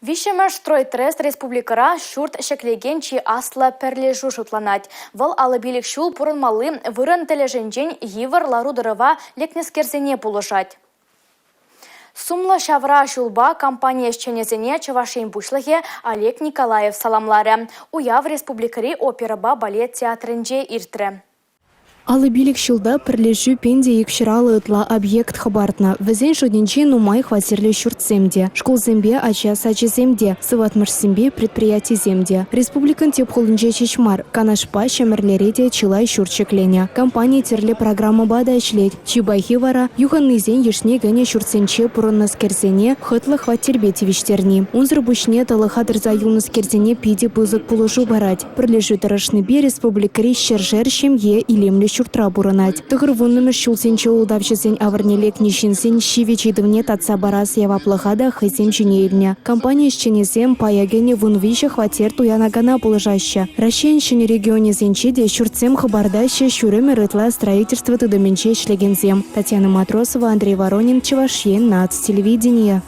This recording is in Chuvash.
Виҫҫӗмӗш стройтрест республикӑра ҫурт ҫӗклекен чи аслӑ пӗрлешӳ шутланать. Вӑл 55 ҫул пурӑнмалли вырӑн тӗлӗшӗнчен йывӑр лару-тӑрӑва лекнӗскерсене пулӑшать. Сумлӑ ҫавра ҫулпа компани ӗҫченӗсене Чӑваш Ен Пуҫлӑхӗ Олег Николаев саламларӗ. Уяв республикӑри оперӑпа балет театрӗнче иртрӗ. 55 ҫулта пӗрлешӳ 1250 ытла объект хӑпартнӑ. Вӗсен шутӗнче нумай хваттерлӗ ҫуртсем те, шкулсемпе ача сачӗсем те, сыватмӑшсемпе предприятисем те. Республикӑн тӗп хулинче ҫеҫ мар, Канашпа Ҫӗмӗрлере те чылай ҫурт ҫӗкленӗ. Компани тӗрлӗ программӑпа та ӗҫлет. Чи пахи вара, юхӑннисен йышне кӗнӗ ҫуртсенче пурӑннӑскерсене хӑтлӑ хваттерпе тивӗҫтерни. Унсӑр пуҫне тӑлӑха тӑрса юлнӑскерсене питӗ пысӑк пулӑшу парать. Пӗрлешӳ тӑрӑшнипе республикӑри ҫӗршер ҫемье илемлӗ ҫуртра пурӑнать. 90-мӗш ҫулсенче ултавҫӑсен авӑрне лекнӗ ҫынсен ҫивӗч ыйтӑвне татса парас яваплӑха та хӑйсем ҫине илнӗ. Компани ӗҫченӗсем пая кӗнӗ 13 хваттер туянакана пулӑшаҫҫӗ. Раҫҫейӗн ҫӗнӗ регионӗсенче те ҫуртсем хӑпартаҫҫӗ ҫур ӗмӗр ытла строительство тытӑмӗнче ӗҫлекенсем. Татьяна Матросова, Андрей Воронин, Чӑваш Ен наци телевиденийӗ.